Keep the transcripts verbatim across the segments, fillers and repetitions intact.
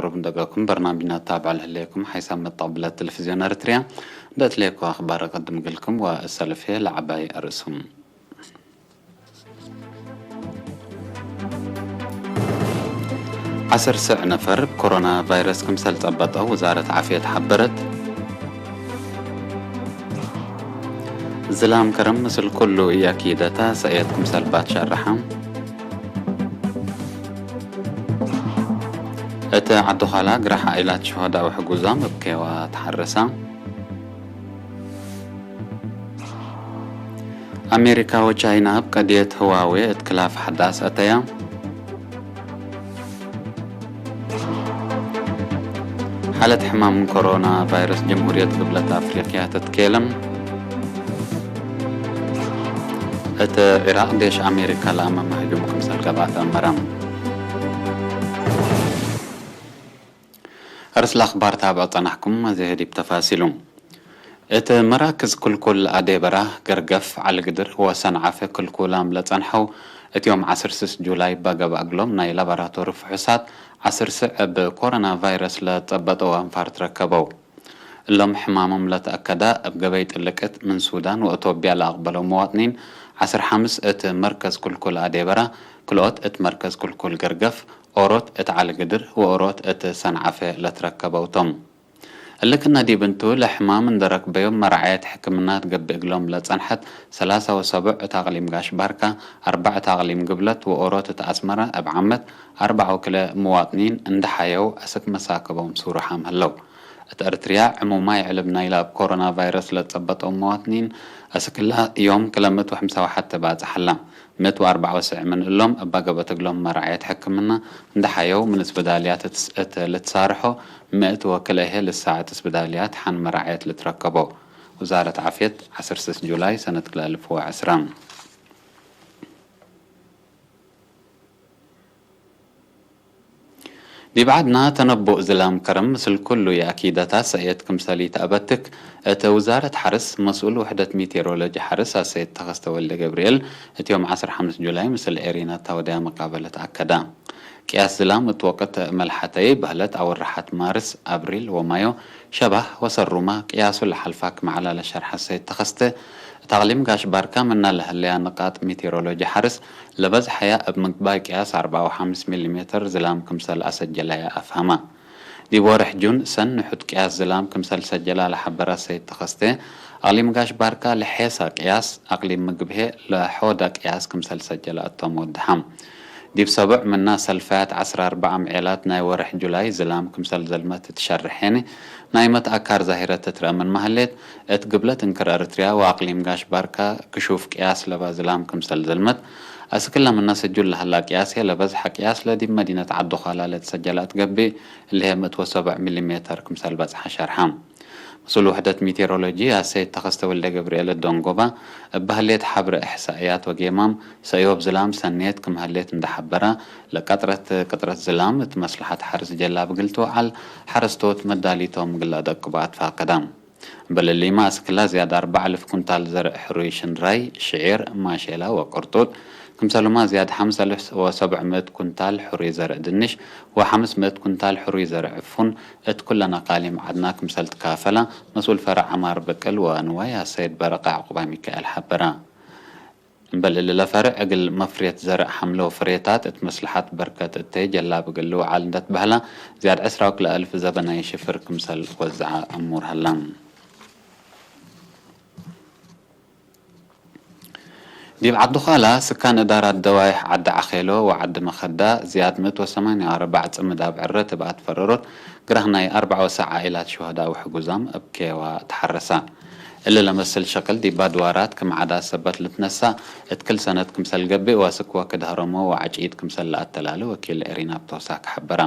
ቅሩብ እንደገኩም በርናምጅና ትታብዑ ለህሌኩም ሓይሳብ መተቅብለት ቴሌቪዝዮን ኤረትርያ እንዴ እትሌኩ አክባር እቀድም እግልኩም ወእሰልፍ ህዬ ለዐባይ አርእሱም። ዐስር ስዕ ነፈር እብ ኮሮና ቫይረስ ክምሰል ጸበጠው ውዛረት ዓፍየት ሐበረት። ዝላም ከረም ምስል ኩሉ ኢአኪደተ ሰእየት ክምሰል ባትሸረሐ። እት ዐዱ ኻላ ግራሕ ዓኢላት ሹሀዳእ ወሕጉዛም እብ ኬዋ ተሐረሳ። አሜሪካ ወቻይና እብ ቀድየት ህዋዌ እት ክላፍ ሐዳስ አተያ። ሓለት ሕማም ኮሮና ቫይረስ ጀምሁርየት ግብለት አፍሪቅያ ትትኬለም። እት ዒራቅ ዴሽ አሜሪካ ለአመመ ህጁም ክምሰል ገብአት አመረ። አርስ ለአክባር ታብዕ ጸናሕኩም፣ አዜ ዲብ ተፋሲሉ። እት መራክዝ ክልኩል አዴበራ፣ ገርገፍ፣ ዐልግድር ወሰንዓፈ ክልኩላም ለጸንሐው፣ እት ዮም ዐስር ስስ ጁላይ እበ ገብአ እግሎም ናይ ላቦራቶሪ ፍሑሳት ዐስር ስዕ እብ ኮሮና ቫይረስ ለጸበጠው አንፋር ትረከበው። እሎም ሕማሞም ለተአከዳ እብ ገበይ ጥልቅት ምን ሱዳን ወእቶብያ ለአቅበለው መዋጥኒን፣ ዐስር ሐምስ እት መርከዝ ክልኩል አዴበራ፣ ክልኦት እት መርከዝ ክልኩል ገርገፍ፣ ኦሮት እት ዐልግድር ወኦሮት እት ሰንዓፈ ለትረከበው ቶም። እሊ ክእነ ዲብ እንቱ፣ ለሕማም እንዴ ረክበዮም መራዐየት ሕክምና ትገብእ እግሎም ለጸንሐት ሰላሳ ወሰቡዕ እት አቅሊም ጋሽ ባርካ፣ አርበዕ እት አቅሊም ግብለት ወኦሮት እት አስመረ እብ ዓመት አርበዕ ወክልኤ ምዋጥኒን እንዴ ሐየው አስክ መሳክቦም ሱሩሓም ህለው። እት ኤረትርያ ዕሙማይ ዕልብ ናይላ እብ ኮሮና ቫይረስ ለጸበጠው ምዋጥኒን አስክ እላ ዮም ክለ ምእት ወሐምሳ ወሐቴ ባጽሕ ሀላ። ምእት ወአርበዕ ወስዕ ምን እሎም እበ ገብአት እግሎም መራዐየት ሕክምና እንዴ ሐየው ምን እስብዳልያት እት እት ልትሳርሖ ምእት ወክልኤ ልሳዕ እት እስብዳልያት ሐን መራዐየት ልትረከቦ። ውዛረት ዓፍየት፣ ዐስር ስስ ጁላይ ሰነት ክልኤ አልፍ ወዐስራ። ዲብ ዐድና ተነቡእ ዝላም ከረም ምስል ኩሉ የአኪደታት ሰእየት ክምሰል ኢተአበትክ፣ እት ውዛረት ሐርስ መስኡል ውሕደት ሜቴሮሎጂ ሐርስ አሰይድ ተኸስተ ወልደገብርኤል፣ እት ዮም ዐስር ሐምስ ጁላይ ምስል ኤሪና ታወድያ መቃበለት አከዳ። ቅያስ ዝላም እት ወቅት መልሐተይ በህለት አወርሐት ማርስ፣ አብሪል ወማዮ ሸባህ ወሰሩማ ቅያሱ ለሐልፋ ክም ዐለ ለሸርሐ ሰይድ ተኸስተ፣ እት አቅሊም ጋሽ ባርካ ምና ለህለያ ንቃጥ ሜቴሮሎጂ ሐርስ ለበዝሐያ እብ ምግባይ ቅያስ አርበዕ ወሐምስ ሚሊሜተር ዝላም ክምሰል አሰጀለያ አፍሀማ። ዲብ ወርሕ ጁን ሰኒ ሑድ ቅያስ ዝላም ክምሰል ሰጀላ ለሐበረ ሰይድ ተኸስተ፣ አቅሊም ጋሽ ባርካ ለሔሳ ቅያስ፣ አቅሊም ምግብሄ ለሖዳ ቅያስ ክምሰል ሰጀለ እቶም ወድሐም። ዲብ ሰቡዕ ምና ሰልፋያት ዐስር አርበዕ አምዔላት ናይ ወርሕ ጁላይ ዝላም ክምሰል ዘልመት ትሸርሕ ሄኒ፣ ናይ መትአካር ዛሂረት ትትረአ ምንመ ህሌት፣ እት ግብለት እንክር ኤረትርያ ወአቅሊም ጋሽ ባርካ ክሹፍ ቅያስ ለባ ዝላም ክምሰል ዘልመት፣ አስክለ ምነ ስጁል ለሀላ ቅያስ ህዬ ለበዝሐ ቅያስ ለዲብ መዲነት ዐዱ ኻላ ለትሰጀለ እት ገብእ፣ እሊ ህዬ ምእት ወሰቡዕ ሚሊሜተር ክምሰል በጽሐ ሸርሐ። መስኡል ውሕደት ሜቴሮሎጂ አሰይድ ተኸስተ ወልደገብርኤል እት ደንጎባ እበ ህሌት ሐብረ እሕሳእያት ወጌማም ሰእዮብ ዝላም ሰኔት ክም ህሌት እንዴ ሐበረ፣ ለቀጥረት ቅጥረት ዝላም እት መስለሐት ሐርስ ጀላብ እግል ትውዓል ሐረስቶት መዳሊቶም እግል ለአደቅቡ አትፋቀደ። እምበል እሊመ አስክላ ዝያድ አርበዕ አልፍ ኩንታል ዘርእ ሕሩይ ሽንራይ፣ ሽዒር፣ ማሼላ ወቅርጡጥ፣ ክምሰሉመ ዝያድ ሐምስ አልፍ ወሰብዕ ምእት ኩንታል ሕሩይ ዘርእ ድንሽ ወሐምስ ምእት ኩንታል ሕሩይ ዘርእ ዕፉን እት ኩለን አቃሊም ዐድና ክምሰል ትካፈላ መስኡል ፈረዕ ዐማር ብቅል ወንዋይ አሰይድ በረቀ ዕቁባይ ሚካኤል ሐበረ። እምበል እሊ ለፈርዕ እግል መፍሬት ዘርእ ሐምሎ ፍሬታት እት መስለሐት በርከት እተይ ጀላብ እግል ልውዓል እንዴ ትበህላ፣ ዝያድ ዕስራ ወክልኤ አልፍ ዘበናይ ሽፍር ክምሰል ወዘዐ እሙር ሀላ። ዲብ ዐዱ ኻላ፣ ስካን እዳራት ደዋይሕ ዐዲ ዐኼሎ ወዐዲ መኸዳ፣ ዝያድ ምእት ወሰማንያ ወአርበዕ ጽምድ አብዕረ ትብአት ፈረሮት፣ ግራህ ናይ አርበዕ ወሰዕ ዓኢላት ሹሀዳእ ወሕጉዛም እብ ኬዋ ተሐረሳ። እሊ ለመስል ሸቅል ዲብ አድዋራት ክም ዐዳ ሰበት ልትነሳእ፣ እት ክል ሰነት ክምሰል ገብእ ወአስክ ወክድ ሀረሞ ወዐጪት ክምሰል ለአተላሌ ወኪል ኤሪና እብ ተውሳክ ሐበረ።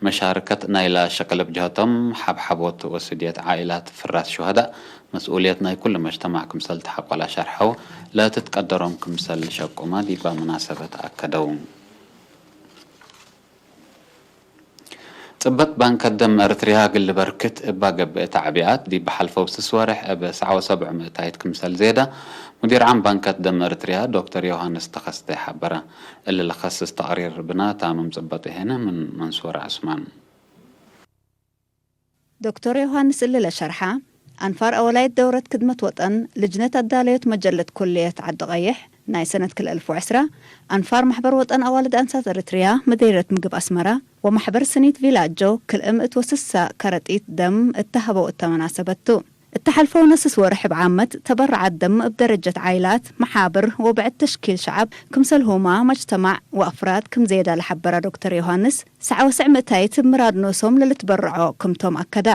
መሻርከት ናይለ ሸቅል እብ ጀሀቶም፣ ሐብሐቦት ወስድየት ዓኢላት ፍራስ ሹሀዳእ፣ መስኡልየት ናይ ኩሉ መጅተማዕ ክምሰል ተሐቆለ ሸርሐው፣ ለትትቀደሮም ክምሰል ልሸቁመ ዲበ መናሰበት አከደው። ጽበጥ ባንከት ደም ኤረትርያ እግል ልበርክት እባ ገብእ ተዕቢኣት፣ ዲብ ሐልፈው ስስ ወሬሕ እብ ሰዓ ወሰብዕ ምእታይት ክምሰል ዜደ፣ ሙዲር ዓም ባንከት ደም ኤረትርያ ዶክተር ዮሃንስ ተኸስተ ሐበረ። እሊ ለከስስ ተቅሪር ብና ታምም ጽበጥ ሄነ ምን መንሱር ዐስማን። ዶክተር ዮሃንስ እሊ ለሸርሐ፣ አንፋር አወላይት ደውረት ክድመት ወጠን፣ ልጅነት አዳለዮት መጀለት ኩልየት ዐዲ ቀይሕ፣ ናይ ሰነት ክልኤ አልፍ ወዕስራ፣ አንፋር ማሕበር ወጠን አዋልድ አንሳት ኤረትርያ፣ ምዴርየት ምግብ አስመረ ወማሕበር ስኒት ቪላጆ፣ ክልኤም እት ወስሳ ከረጢት ደም እተ ሀበው እተ መናሰበት ቱ። እተ ሐልፈው ነስስ ወርሕ እብ ዓመት ተበረዓት ደም እብ ደረጀት ዓይላት፣ መሓብር ወብዕድ ተሽኪል ሸዐብ፣ ክምሰልሁማ መጅተማዕ ወአፍራድ ክም ዜዳ ለሐበረ ዶክተር ዮሃንስ፣ ሰዕ ወስዕ ምእታይት እብ ምራድ ኖሶም ለልትበረዖ ክምቶም አከደ።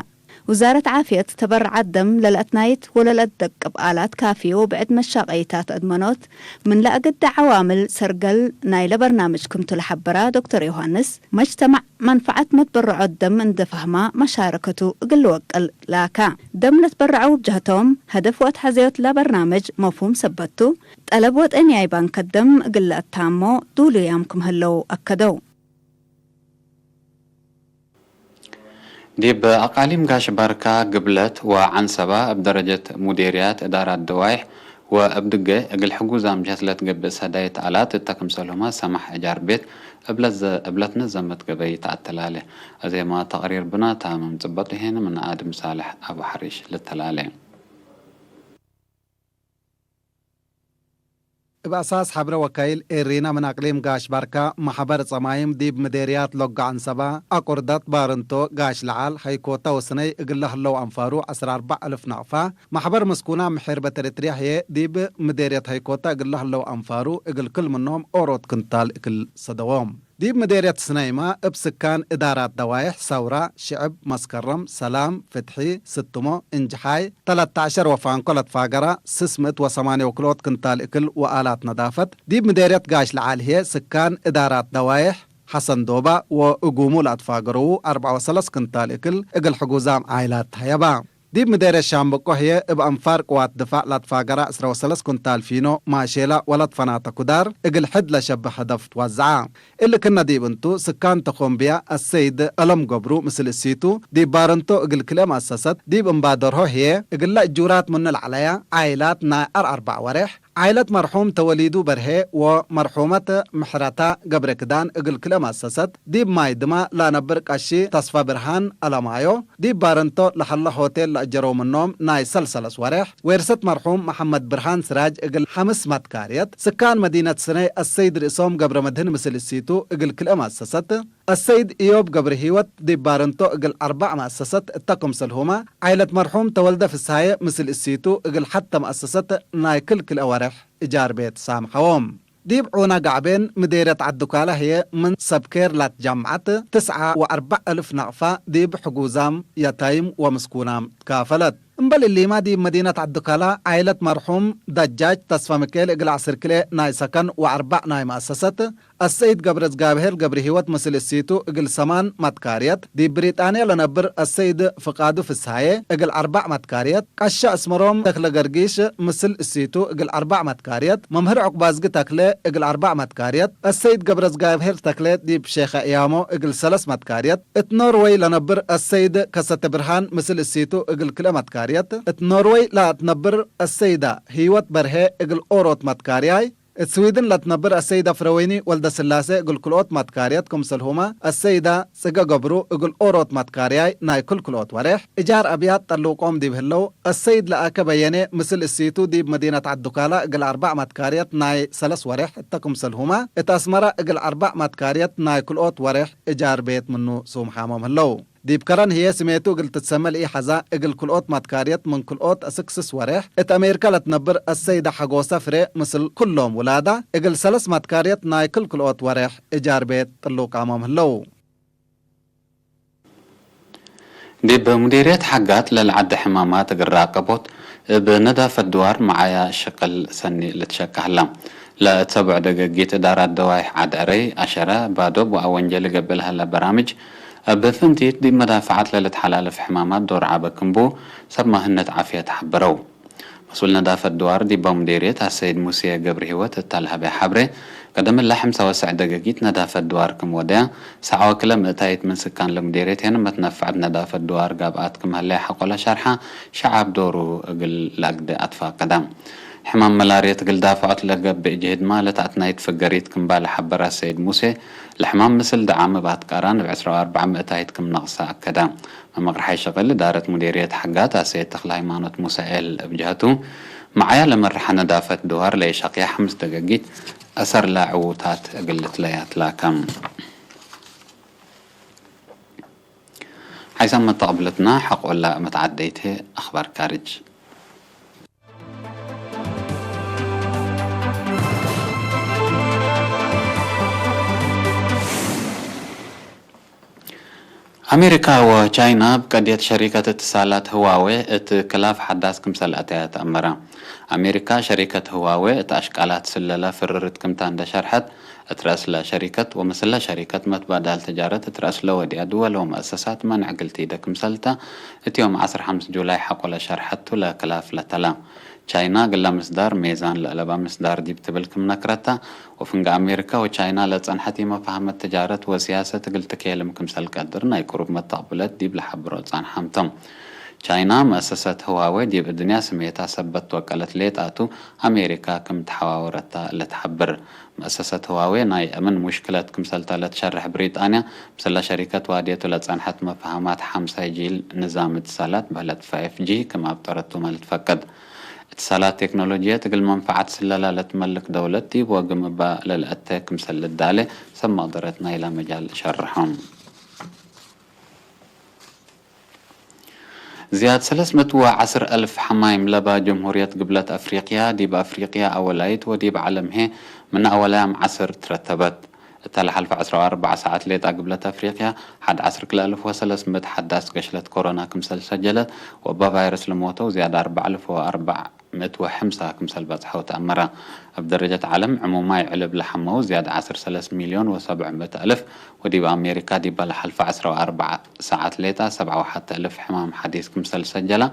ውዛረት ዓፍየት፣ ተበረዓት ደም ለለአትናይት ወለለአትደቅብ አላት ካፊ ወብዕድ መሻቀይታት አድመኖት፣ ምን ለአግደ ዐዋምል ሰርገል ናይለ በርናምጅ ክምቱ ለሐበራ ዶክተር ዮሃንስ፣ መጅተማዕ መንፈዐት መትበረዖት ደም እንዴ ፈህማ መሻረከቱ እግል ልወቅል ላካ። ደም ለትበረዐው እብ ጀህቶም፣ ሀደፍ ወአትሐዘዮት ለበርናምጅ መፍሁም ሰበት ቱ፣ ጠለብ ወጠንያይ ባንከ ደም እግል ለአታሞ ዱሉያም ክም ህለው አከደው። ዲብ አቃሊም ጋሽ ባርካ፣ ግብለት ወዐንሰባ እብ ደረጀት ሙዴርያት እዳራት ደዋይሕ ወእብ ድገ እግል ሕጉዛም ጀህት ለትገብእ ሰዳይት አላት እተ ክምሰልሁመ ሰማሕ እጃር ቤት እብ ለዘ-፣ እብ ለትነዘመት ገበይ ተአተላሌ። አዜመ ተቅሪር ብና ታምም ጽበጡ ሄን ምን አድም ሳልሕ አቡ ሐሪሽ ልተላሌ። እብ አሳስ ሐብረ ወካይል ኤሪና ምን አቅሊም ጋሽ ባርካ፣ መሐበር ጸማይም ዲብ ምዴርያት ሎጋ ዐንሰባ፣ አቁርደት ባርንቶ፣ ጋሽ ለዓል፣ ሀይኮተ ወስነይ እግል ለህለው አንፋሩ ዐስራ አርበዕ አልፍ ናቅፋ፣ መሐበር ምስኩና ምሒር ቤት ኤረትርያ ህዬ ዲብ ምዴርየት ሀይኮተ እግል ለህለው አንፋሩ እግል ክል ምኖም ኦሮት ክንታል እግል ሰደዎም። ዲብ ምዴርየት ስነይማ እብ ስካን እዳራት ደዋይሕ ሰውራ፣ ሽዕብ፣ መስከረም፣ ሰላም፣ ፍትሒ፣ ስትሞ፣ እንጅሓይ፣ ተለተ ዐሸር ወፋንኮ ለትፋገራ ስስ ምእት ወሰማንየ ወክልኦት ክንታል እክል ወአላት ነዳፈት፣ ዲብ ምዴርየት ጋሽ ለዓል ህዬ ስካን እዳራት ደዋይሕ ሐሰን ዶባ ወእጉሙ ለአትፋገረዉ አርበዕ ወሰለስ ክንታል እክል እግል ሕጉዛም ዓይላት ሀየባ። ዲብ ምዴርየት ሻምበቆ ህዬ እብ አንፋር ቅዋት ድፋዕ ለአትፋገራ ዕስራ ወሰለስ ኩንታል ፊኖ፣ ማሼላ ወለትፈናተ ኩዳር እግል ሕድ ለሸብህ ሀደፍ ትወዘዐ። እሊ ክነ ዲብ እንቱ፣ ስካን ተኮምብያ አሰይድ አለም ገብሩ ምስል እሲቱ፣ ዲብ ባርንቶ እግል ክልኤ መአሰሰት ዲብ እምባደርሆ ህዬ፣ እግለ እጁራት ምኑ ለዐለያ ዓይላት ናይ አር አርበዕ ወሬሕ፣ ዓይለት መርሑም ተወሊዱ በርሄ ወመርሑመት ምሕረታ ገብረ ክዳን እግል ክልኤ መአሰሰት፣ ዲብ ማይ ድማ ለአነብር ቀሺ ተስፋ ብርሃን አለማዮ፣ ዲብ ባረንቶ ለሀለ ሆቴል ለአጀረው ምኖም ናይ ሰልሰለስ ወሬሕ፣ ዌርሰት መርሑም መሐመድ ብርሃን ስራጅ እግል ሐምስ መትካርየት፣ ስካን መዲነት ስነይ አሰይድ ርእሶም ገብረመድህን ምስል እሲቱ እግል ክልኤ መአሰሰት፣ አሰይድ ኢዮብ ገብረሂወት ዲብ ባረንቶ እግል አርበዕ መአሰሰት እተ ክምሰልሁመ፣ ዓይለት መርሑም ተወልደ ፍስሃየ ምስል እሲቱ እግል ሐተ መአሰሰት ናይ ክል ክልኤ ወሬሕ እጃር ቤት ሳምሐዎም። ዲብ ዑነ ጋዕቤን ምዴርየት ዐድ ዱካላ ህዬ ምን ሰብ ኬር ላትጃምዐት ትስዐ ወአርበዕ እልፍ ናቅፋ ዲብ ሕጉዛም የታይም ወምስኩናም ትካፈለት። እምበል እሊመ ዲብ መዲነት ዐድ ዱካላ ዓይለት መርሑም ደጃጅ ተስፈ ሚካኤል እግል ዐስር ክልኤ ናይ ሰከን ወአርበዕ ናይ መአሰሰት አሰይድ ገብረዝጋብሄር ገብረሂወት ምስል እሲቱ እግል ሰማን መትካርየት፣ ዲብ ብሪጣንየ ለነብር አሰይድ ፍቃዱ ፍስሃዬ እግል አርበዕ መትካርየት፣ ቀሸ አስመሮም ተክለገርጊሽ ምስል እሲቱ እግል አርበዕ መትካርየት፣ መምህር ዑቅባዝጊ ተክለ እግል አርበዕ መትካርየት፣ አሰይድ ገብረዝጋብሄር ተክለ ዲብ ሼኸ እያሞ እግል ሰለስ መትካርየት፣ እት ኖርወይ ለነብር አሰይድ ከሰተ ብርሃን ምስል እሲቱ እግል ክልኤ መትካርየት፣ እት ኖርወይ ለአትነብር አሰይዳ ህይወት በርሄ እግል ኦሮት መትካርያይ፣ እት ስዊድን ለትነብር አሰይድ አፍረወይኒ ወልደስላሴ እግል ክልኦት መትካርየት ክምሰልሁመ፣ አሰይዳ ጽገ ገብሩ እግል ኦሮት መትካርያይ ናይ ክል ክልኦት ወሬሕ እጃር አብያት ጠሉቆም ዲብ ህለው፣ አሰይድ ለአከ በየኔ ምስል እሲቱ ዲብ መዲነት ዐድ ዱካላ እግል አርበዕ መትካርየት ናይ ሰለስ ወሬሕ እተ ክምሰልሁመ፣ እት አስመረ እግል አርበዕ መትካርየት ናይ ክልኦት ወሬሕ እጃር ቤት ምኑ ሱምሓሞም ህለው። ዲብ ከረን ህዬ ስሜቱ እግል ትትሰመ ለኢሐዛ እግል ክልኦት መትካርየት ምን ክልኦት አስክ ስስ ወሬሕ፣ እት አሜሪካ ለትነብር አሰይደ ሐጎሰ ፍሬ ምስል ኩሎም ውላዳ እግል ሰለስ መትካርየት ናይ ክል ክልኦት ወሬሕ እጃር ቤት ጥሉቃሞም ህለው። ዲብ ሙዴርየት ሐጋት ለልዐደ ሕማማት እግል ራቀቦት እብ ነዳፈት ድዋር መዓያ ሽቅል ሰኒ ልትሸቀ ህላ። ለእት ሰቡዕ ደገጊት እዳራት ደዋይሕ ዐድ ዕረይ፣ አሸረ፣ ባዶብ ወአወንጀል ገብእ ለሀለ በራምጅ፣ እብ ፍንቲት ዲብ መዳፈዓት ለልትሐላለፍ ሕማማት ዶር ዐበ ክምቡ፣ ሰብ ማህነት ዓፍየት ሐበረው። መስኡል ነዳፈት ድዋር ዲበ ሙዴርየት አሰይድ ሙሴ ገብረሂወት እተ ለሀበ ሐብሬ፣ ቀደም እለ ሐምሳ ወሰዕ ደገጊት ነዳፈት ድዋር ክም ወደያ፣ ሰዕ ወክለ ምእታይት ምን ስካን ለሙዴርየት ሄን መትነፈዕ እብ ነዳፈት ድዋር ጋብኣት ክም ሀለየ ሐቆለ ሸርሐ፣ ሸዓብ ዶሩ እግል ለአግደ አትፋቀደ። ሕማም መላርየት እግል ዳፍዖት ለገብእ ጅህድመ ለተአትናይት ፍገሪት ክም ባለ ሐበረ ሰይድ ሙሴ፣ ለሕማም ምስል ደዓም እብ አትቃራን እብ ዕስራ ወአርበዕ ምእታይት ክም ነቅሰ አከደ። መመቅርሓይ ሸቅል እዳረት ሙዴርየት ሐጋት አሰይድ ተክለሃይማኖት ሙሳኤል እብ ጀሀቱ፣ መዓያ ለመርሐ ነዳፈት ድዋር ለኢሸቅየ ሐምስ ደገጊት አሰር ለዕዉታት እግል ልትለየ አትላከ። ሓይሳም መተቅብለትና ሐቆላ መትዓደይት ህይ አኽባር ካርጅ። አሜሪካ ወቻይና እብ ቀድየት ሸሪከት እትሳላት ህዋዌ እት ክላፍ ሐዳስ ክምሰል አተየ ተአመረ። አሜሪካ ሸሪከት ህዋዌ እት አሽቃላት ስለለ ፍርርት ክምታ እንደ ሸርሐት፣ እት ረአስለ ሸሪከት ወምስለ ሸሪከት መትባዳል ተጃረት እት ረአስለ ወዲያ ድወል ወመአሰሳት መንዕ እግል ቲደ ክምሰልተ እት ዮም ዐስር ሐምስ ጁላይ ሐቆለ ሸርሐቱ ለክላፍ ለተላ። ቻይና እግለ ምስዳር ሜዛን ለአለባ ምስዳር ዲብ ትብል ክም ነክረታ፣ ወፍንገ አሜሪካ ወቻይና ለጸንሐት ኢመፋህመት ትጃረት ወሲያሰት እግል ትኬልም ክምሰል ቀድር ናይ ቅሩብ መተቅብለት ዲብ ለሐብሮ ጸንሐም ቶም። ቻይና መአሰሰት ህዋዌ ዲብ እድንያ ስሜታ ሰበት ትወቀለት ሌጣቱ አሜሪካ ክም ተሐዋወረታ ለትሐብር። መአሰሰት ህዋዌ ናይ አምን ሙሽክለት ክምሰልተ ለትሸርሕ ብሪጣንያ፣ ምስለ ሸሪከት ዋድየቱ ለጸንሐት መፋህማት ሐምሳይ ጂል ንዛም እትሳላት በህለት ፋይፍ ጂ ክም አብጠረቱመ ልትፈቀድ። እትሳላት ቴክኖሎጅየት እግል መንፈዓት ስለላ ለትመልክ ደውለት ዲብ ወግም እባ ለልአተ ክምሰል ልዳሌ ሰብ መቅደረት ናይላ መጃል ሸርሖም። ዝያድ ሰለስ ምእት ወዐስር አልፍ ሐማይም ለባ ጀምሁርየት ግብለት አፍሪቅያ፣ ዲብ አፍሪቅያ አወላይት ወዲብ ዐለም ህዬ ምን አወላያም ዐስር ትረተበት። እተ ለሐልፈ ዐስራ ወአርበዕ ሰዓት ሌጣ ግብለት አፍሪቅያ፣ ሐድ ዐስር ክልኤ አልፍ ወሰለስ ምእት ሐዳስ ገሽለት ኮሮና ክምሰል ሰጀለት፣ ወእበ ቫይረስ ለሞተው ዝያድ አርበዕ አልፍ ወአርበዕ ምእት ወሐምሳ ክምሰል በጽሐው ተአመረ። እብ ደረጀት ዐለም ዕሙማይ ዕልብ ለሐመው ዝያድ ዐስር ሰለስ ሚልዮን ወሰብዕ ምእት አልፍ፣ ወዲብ አሜሪካ ዲበ ለሐልፈ ዐስራ ወአርበዕ ሰዓት ሌጣ ሰብዓ ወሐተ አልፍ ሕማም ሐዲስ ክምሰል ሰጀላ፣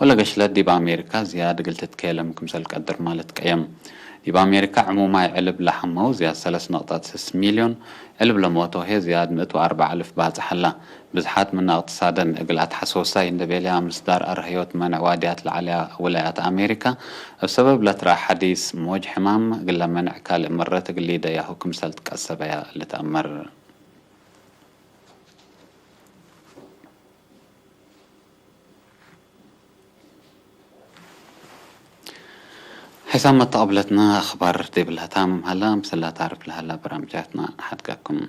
ወለገሽለት ዲብ አሜሪካ ዝያድ እግል ትትኬለም ክምሰል ቀድርመ ልትቀየም። ዲብ አሜሪካ ዕሙማይ ዕልብ ለሐመው ዝያድ ሰለስ ነቅጠት ስስ ሚልዮን፣ ዕልብ ለሞተው ህዬ ዝያድ ምእት ወአርበዕ አልፍ ባጽሕ ሀላ። ብዝሓት ምነ እቅትሳደን እግል አትሐሶሳይ እንዴ ቤለያ፣ ምስዳር አርሀዮት መንዕ ዋድያት ለዐለያ ውላያት አሜሪካ፣ እብ ሰበብ ለትረአ ሐዲስ ሞጅ ሕማም እግለ መንዕ ካልእ መረት እግል ሊደያሁ ክምሰል ትቀሰበያ ልትአመር። ሕሳብ መተቀብለትና አኽባር ዲብለ ታምም ሀላ፣ ምስላ ታርፍ ለሀላ በራምጃትና ነሓድጋኩም።